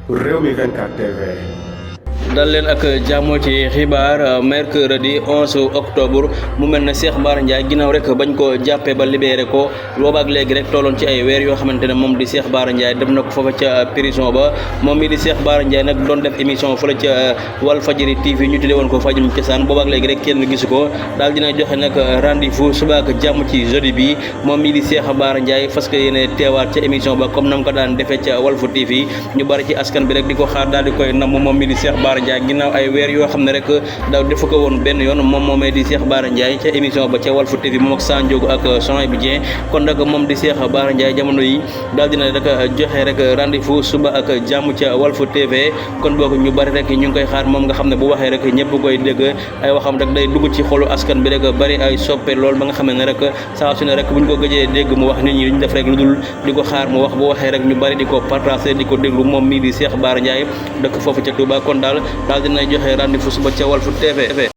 Rewmi 24 TV. dal leen ak jàmm ci xibaar mercredi 11 octobre mu mel ne Cheikh Bara Ndiaye ginnaaw rek bañ ko jàppee ba libéré ko boobaak léegi rek tolloon ci ay weer yoo xamante ne moom di Cheikh Bara Ndiaye dem na ko foofa ca prison ba moom mi di Cheikh Bara Ndiaye nag doon def émission fële ca Walfadjri TV ñu tuddee woon ko fajum cosaan boobaak léegi rek kenn gisu ko daal dina joxe nag rendez-vous suba ak jàmm ci jeudi bi moom mi di Cheikh Bara Ndiaye fas yéene teewaat ca émission ba comme nam ko daan defee ca Walf TV ñu bari ci askan bi rek di ko xaar daal di koy nam moom mi di Cheikh Bara Ndiaye ginnaaw ay weer yoo xam ne rek daaw defu ko woon benn yoon moom moomee di Cheikh Bara Ndiaye ca émission ba ca Walf TV moom ak Sanjogu ak Sohaibou Dieng kon nag moom di Cheikh Bara Ndiaye jamono yi daal dina rek joxe rek rendez-vous suba ak jàmm ca Walf TV kon boog ñu bari rek ñu ngi koy xaar moom nga xam ne bu waxee rek ñëpp koy dégg ay waxam rek day dugg ci xolu askan bi rek bari ay soppe lool ba nga xam ne rek saa su ne rek buñ ko gëjee dégg mu wax nit ñi duñ def rek lu dul di ko xaar mu wax bu waxee rek ñu bari di ko partager di ko déglu moom mii di Cheikh Bara Ndiaye dëkk foofu ca Touba kon daal dina joxe rendez-vous suba ca Walf TV